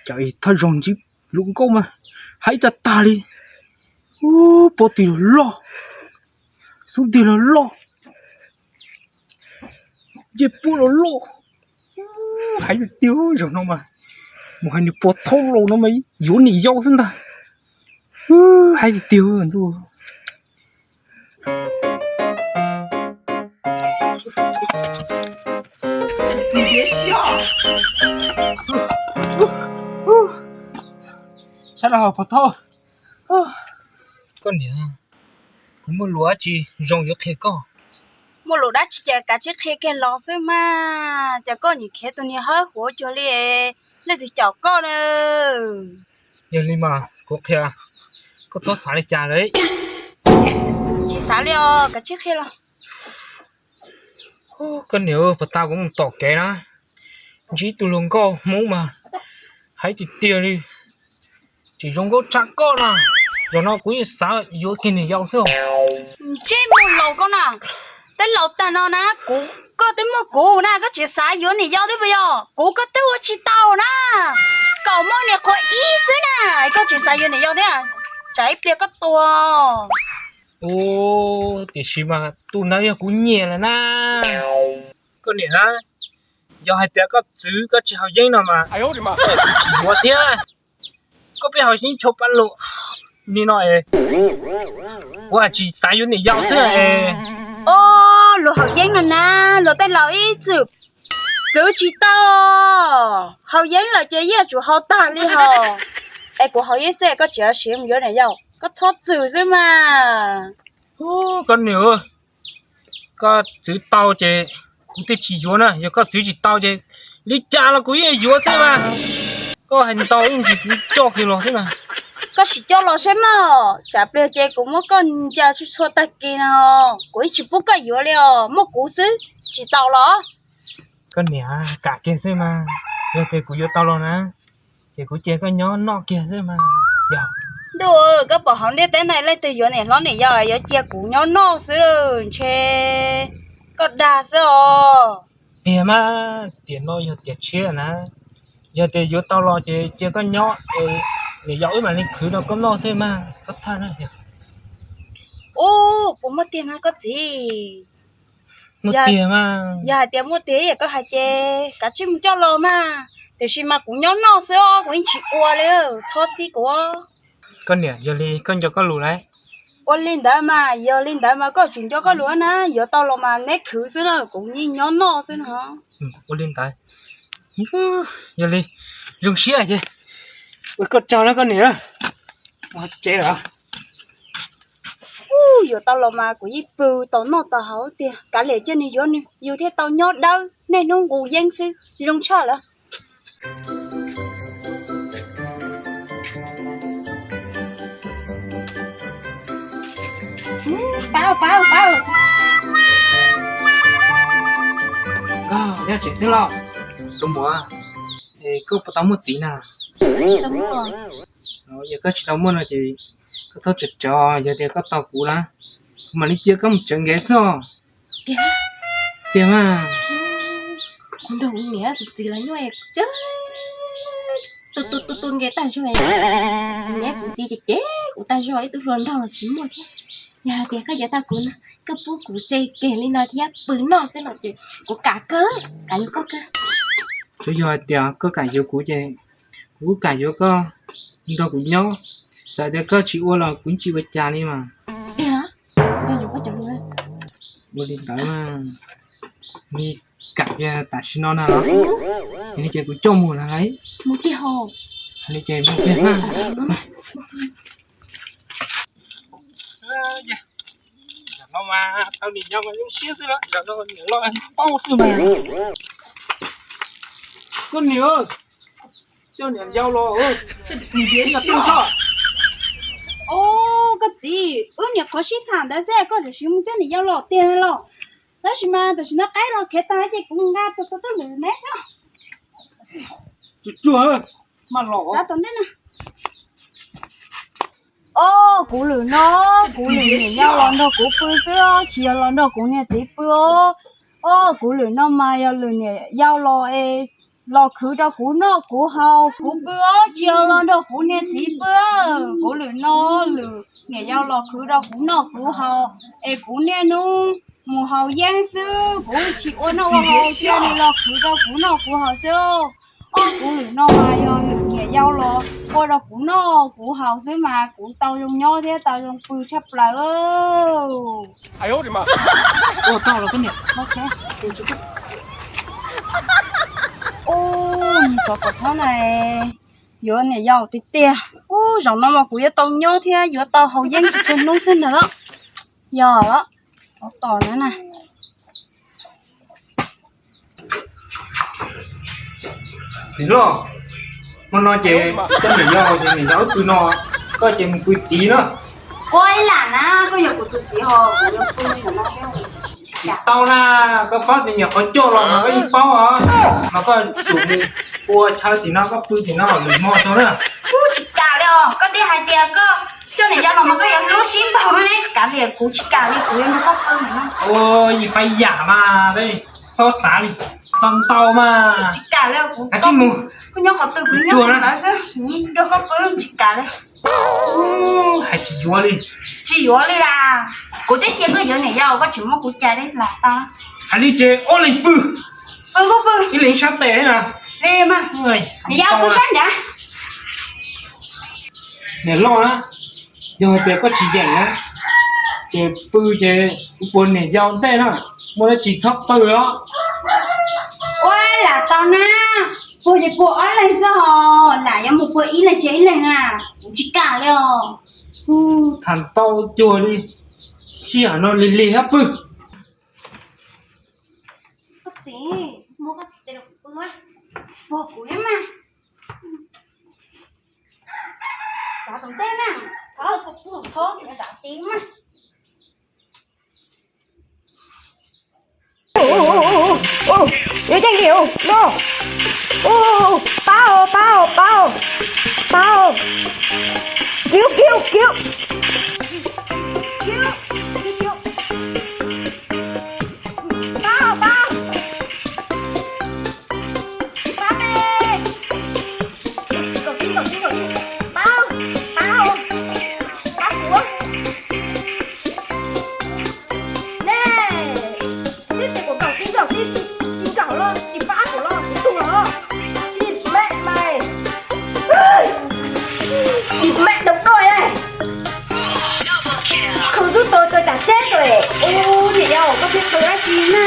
Cas thaj zoo ntsib lub nkauj mas hais tag tag li. Pob tw los loj, xub ntiag los loj, ncej puab los loj. Hais tiag tiag zaum no mas mus hais nws pog thaub laus no mas yuav niam yau xwb ntag. Hais tiag tiag ntuj. Sab laj hauv pog thaub, koj niam, kuv muaj lus dab tsi zoo yuav qhia koj. Muaj lus dab tsi ces kav tsij qhia kiag los xwb mas, cas koj nim khiav tus niag hawb huav cuag li leej twg caum koj na. Yog li mas kuv qhia, koj txhob xav li cas lawm. Tsis xav li os, kav tsij qhia los. Koj niam, puag ta kuv mus tom kev na, ntsib tus hluas nkauj Hmoob mas hais tiag tiag li, tsis zoo nkauj tshaj koj na. Zaum no kuv yeej xav yuav kiag niam yau xwb. Ntsej muag laus koj na, twb laus tag no na, kuv, koj twb muaj kuv na, koj tseem xav yuav niam yau thiab puas yog? Kuv koj twb ua tsis tau na, kaum mob niam qhuav ib xwb na, koj tseem xav yuav niam yau thiab, tsam ib pliag koj tuag. Ua, tiam sis mas tus ntawd yog kuv nyiam lawm na. Koj niam na, yog hais tias koj txwv koj tsis haus yeeb no mas kuv tsis yuav thiab. Koj pheej haus yeeb chau pa lus li no es kuv tsis xav yuav niam yau xwb es. Os, luag haus yeeb no na, luag tej laus ib txwm txwv tsis tau. Haus yeeb lawm ces yeej tsum haus tag li hos. Es kuv haus yeeb xwb koj tseem siv mus yuav niam yau, koj txhob txwm xwb mas. Koj niam, koj txwv tau ces kuv thiaj tsis yuav na, yog koj txwv tsis tau ces li cas los kuv yeej yuav xwb mas. Koj hais ntau ib ntsis kuv coj kiag los xwb na. Koj sim coj los saib mog, tsam pliag ces kuv muab koj ncaws txhua txhua tag kis no, kuv yeej tsis pub koj yuav li os, muaj kuv xwb, tsis tau los. Koj niam, kam kiag xwb mas, yog tias kuv yuav tau los na, ces kuv cia koj nyob noj kiag xwb mas. Yog. Ntuj, koj pom hauv ntiaj teb no leej twg yuav niam hlob niam yau yuav cia kuv nyob noj xwb, ntshe koj dag xwb os. Tiag mas, tiam no yog tiam tshiab na, yog tias yuav tau los ces cia koj nyob, niam yau wb mam li khwv rau koj noj xwb mas, txhob txhawj na. Ub, puas muaj tiag mas koj txiv? Muaj tiag mas. Yog hais tias muaj tiag ib yam koj hais ces kav tsij mus coj los mas, tiam sis mas kuv nyob noj xwb os, kuv yeej tsis ua li, txhob txhib kuv. Koj niam, yog li koj nco koj lus lauj. Ua li ntawd mas, yog li ntawd mas koj tseem nco koj lus na, yuav tau los mas neb khwv xwb na, kuv yeej nyob noj xwb no. Ua li ntawd, yog li zoo siab ces ua koj tsaug na koj niam, mus tsev lawm. Ub, yuav tau los mas kuv yeej pw tau noj tau haus tiag, kav liam cia nws yuav nws, yus thiaj tau nyob dawb, niaj hnub nqus yeeb xwb, zoo tshaj lawm. Pab, pab, pab. Nkauj, nyob tsev xwb los? Tus muam, koj puas tau muaj txiv na? Yog koj tsis tau muaj no ces koj txhob tsawv tsawv, yog tias koj tau kuv na, kuv mam li cia koj mus tsawv nkev xwb os. Tiag mas. Kuv nrog kuv niam kuv txiv los nyuaj, tu tu tu tu nkev tag zog. Kuv niam kuv txiv ces cem kuv tag zog, ib tug hluas nraug los tsis muaj thiab. Yog hais tias koj yuav tau kuv no, koj pub kuv tse kiag li no thiab pw noj xwb no ces kuv kam kawg, kam yuav koj kawg. Tsuas yog hais tias koj kam yuav kuv ces kuv kuj kam yuav koj nrog kuv nyob. Txawm tias koj tsis ua los kuv tsis ua cas li mas. Tiag, koj yuav koj cov lus. Ua li ntawd mas, li kam tias tam sim no na los, li ces kuv coj mus lawm. Mus tiag hos. Li ces mus tiag na. Zaum no mas tau niam yau mas zoo siab xwb los, zaum no niam loj paub xwb mas. Koj niam, coj niam yau los. Ub, koj txiv, wb niam qhuav sib tham ntawd xwb koj tseem mus coj niam yau los tiag los? Tab sis mas tam sim no qaib los khiav tag ces kuv mus nqa tus tus tub lwm neb xwb. Tsuag tsuag, maj los. Xav tom ntej no. Os, kuv lwm no, kuv lwm niam yau los nrog kuv pw xwb, tsis yog los nrog kuv niag txiv pw os. Os, kuv lwm no mas yog lwm niam yau los es los khwv rau kuv noj kuv haus, kuv pw os, tsis los nrog kuv niag txiv pw. Kuv lwm no lwm niam yau los khwv rau kuv noj kuv haus, es kuv niaj hnub mus haus yeeb xwb, kuv tsis ua noj ua haus, cia nws los khwv rau kuv noj kuv haus xwb. Ob, kuv lwm no mas yog lwm niam yau los ua rau kuv noj kuv haus xwb mas kuv tau zoo nyob thiab tau zoo pw tshaj plaws. Ua tau los koj niam. Ub, cov kom thaub na, yuav niam yau tiag tiag. Ub, zaum no mas kuv yuav tau nyob thiab yuav tau haus yeeb txhua hnub xwb ntag los. Yog los, tos na na. Niam loj, hmo no ces koj niam yau ces niam yau wb pw no, koj ces mus pw tid na. Koj ib lam na, koj yog kuv tus txiv hos kuv yuav pw ntawm no thiab. Tsis tau na, koj paub tias nyuam qhuav coj los mas koj yeej paub os, mas koj tsum mus ua chaw tim no, koj pw tim no lwm hmo tso na. Kuv tsis kam li os, koj twb hais tias koj coj niam yau los mas koj yuav hlub sib npaug no ne, kav liam, kuv tsis kam li, kuv yuav nrog koj pw no. Ua ib faib yam mas, txhob xav li, tau ntau mas. Tsis kam li, kuv tsis mus, kuv nyob qhov twg kuv nyob qhov ntawd xwb, nrog koj pw tsis kam li. Hais tsis yuav li. Tsis yuav li las, kuv twb cia koj yuav niam yau, koj tseem muab kuv cais li las tau. Hais li ces ob leeg pw, ib leeg sab tes na. Niam yau pw sab nrad. Niam loj na, yog hais tias koj tsis yeem na, ces pw ces kuv puas niam yau ntej na, muaj dab tsi txhob pw os. Ua lam tau na, puag ces puag ob leeg xwb os, lam yuav mus puag ib leeg tsiag ib leeg na, kuv tsis kam li os. Tham ntau cuag li, sij hawm no lig lig hab pw. Koj txiv, muab koj txiv tes los kuv pw, puag kuv thiab mas. Txav tus ntej na, thov puag txhob txav tid mas. Yuav yeej li no. Pab, pab, pab, pab. Kiv, kiv, kiv. Pab, pab. Pab, pab, pab kuv. Ne, twb tias kuv nkaum tib nkaum tib tsis nkaum los tsis pab kuv los kuv tuag os. Ib me me, ib me dau doj. Khwv xub tus tus cas tseb tus. Ub, niam yau, koj pheej khwv dab tsi na?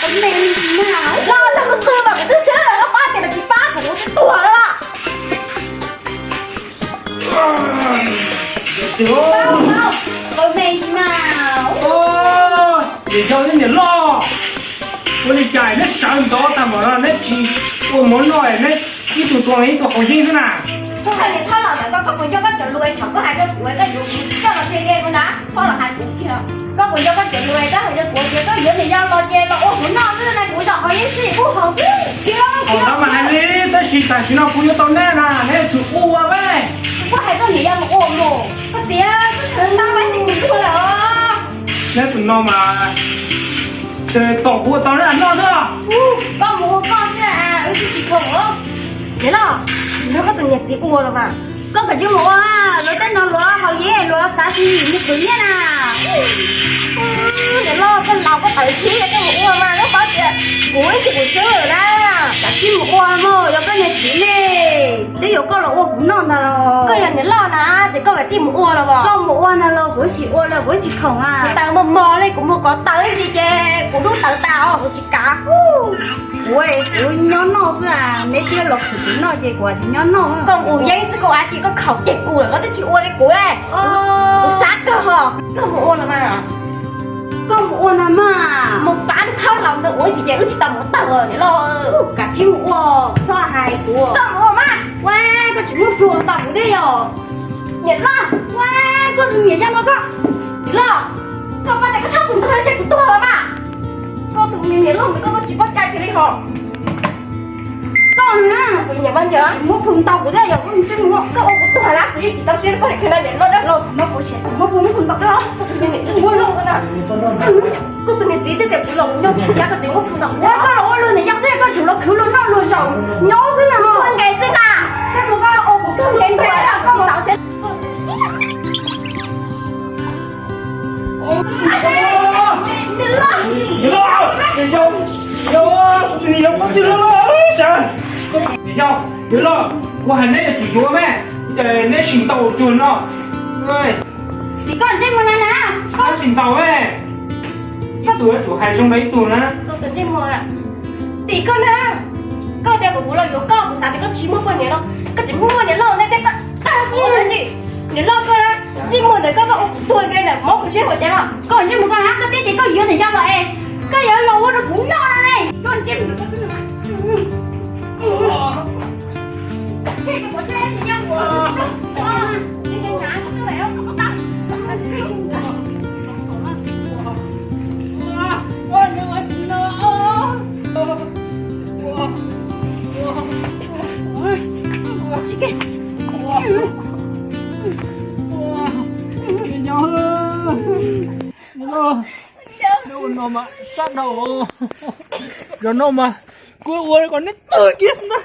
Koj me li tsis na. Los txog kuv twg mas kuv twb swb lawm, koj pab tias los tsis pab kuv, kuv twb tuag lawm los. Koj me tsis mas. Niam yau thiab niam loj, ua li cas neb sawv ntxov tag npaum no neb tsis ua mov noj, neb ib tug tua ib tug haus yeeb xwb na? Kuv hais niam thab los ntawm koj, koj puas nco koj cov lus thaum koj hais rau kuv, koj yuav kuv coj los qhia ke rau na, koj los hais kuv kiag. Koj puas nco koj cov lus koj hais rau kuv tias koj yuav niam yau los ces los ua kuv noj xwb na, kuv zaum haus yeeb xwb kuj haus xwb. Thaum ntawd mas hais li, tab sis tam sim no kuv yuav tau neb na, neb yuav tsum ua mas. Kuv hais koj niam yau mus ua mus, koj txiv, koj txhob ntab mas ces kuv tuag lawm os. Neb tus no mas ces tom kuv ua tau neb noj xwb. Koj mus ua koj xwb, wb twb tsis khoom os. Niam loj, nrog koj tus niam txiv ua los mas. Koj kav tsij mus ua, luag tej no luag haus yeeb luag xav tsis mus khwv nyiaj na. Niam loj, koj laus koj tawv thiab koj mus ua mas, koj paub tias kuv ib txwm kuv swb lawm na. Kav tsij mus ua mog, yog koj niag txiv ne, twb yuav koj los ua kuv noj ntag los. Koj yog niam loj na, ces koj kav tsij mus ua los as. Koj mus ua ntag los, kuv tsis ua los kuv tsis khoom na. Kuv tawv mos mos li, kuv mus kov tawv ntsis ces kuv dub tawv tas os, kuv tsis kav. Kuv, kuv nyob noj xwb, neb twb los khwv kuv noj ces kuv tsis nyob noj. Koj mus yeeb xwb koj ua tsis, koj khaum ceg kuv lawm koj twb tsis ua li kuv li. Kuv sab kawg hos. Koj mus ua no mas. Koj mus ua no mas. Mus pab niag thab laus ntawd ua tsis ces wb tsis tau mus tawg niam loj. Kav tsij mus ua, txhob hais kuv. Koj mus ua mas. Ua, koj tsis muab plhu ntaus kuv thiab yog. Niam loj. Ua, koj niam yau no koj. Niam loj, koj pab tias koj thab kuv ntog li ces kuv tuag los mas. Koj tus me niam loj ntawd koj tsis paub cai kiag li hos. Koj na, kuv niam mas ncaws muab plhu ntaus kuv thiab yog koj mus tsev mus. Koj ua kuv tuag na, kuv yeej tsis tau siab koj li kiag na niam loj na. Los no kuv siab muab plhu muab plhu ntaus koj. Koj tus me niam loj na. Koj tus niam txiv twb tias kuv los kuv nyob xwb thiab koj tseem muab plhu ntaus kuv. Koj los ua luag niam yau xwb koj tsum los khwv luag noj luag Nyob xwb na, tuag nkees xwb na. Koj mus koj ua kuv tuag nkees ntua na, koj tsis txaus siab. Yawg loj, yawg loj, yawg loj, ua hais neb yuav tsum yuav mas, cas neb sim ntaus tuag no. Tim koj ntsej muag na na, koj sim ntaus, ib tug yuav tsum hais zoo li ib tug na. Tim koj na, koj tias kom kuv los yuav koj, kuv xav tias koj tsis muaj poj niam no, koj tsis muaj poj niam loj ne, tej koj ua dab tsi? Niam loj koj na, ntsej muag ntawm koj, koj ua kuv tuag nkees ntawm, mob kuv siab hauv cas los koj ntsej muag koj na, koj teb tias koj yuav niam yau los es koj yuav los ua rau kuv noj no ne, koj ntsej muag ntawm koj xwb. Neb ua no mas sab dhau. Zaum no mas kuv ua kom neb tuag kiag xwb ntag.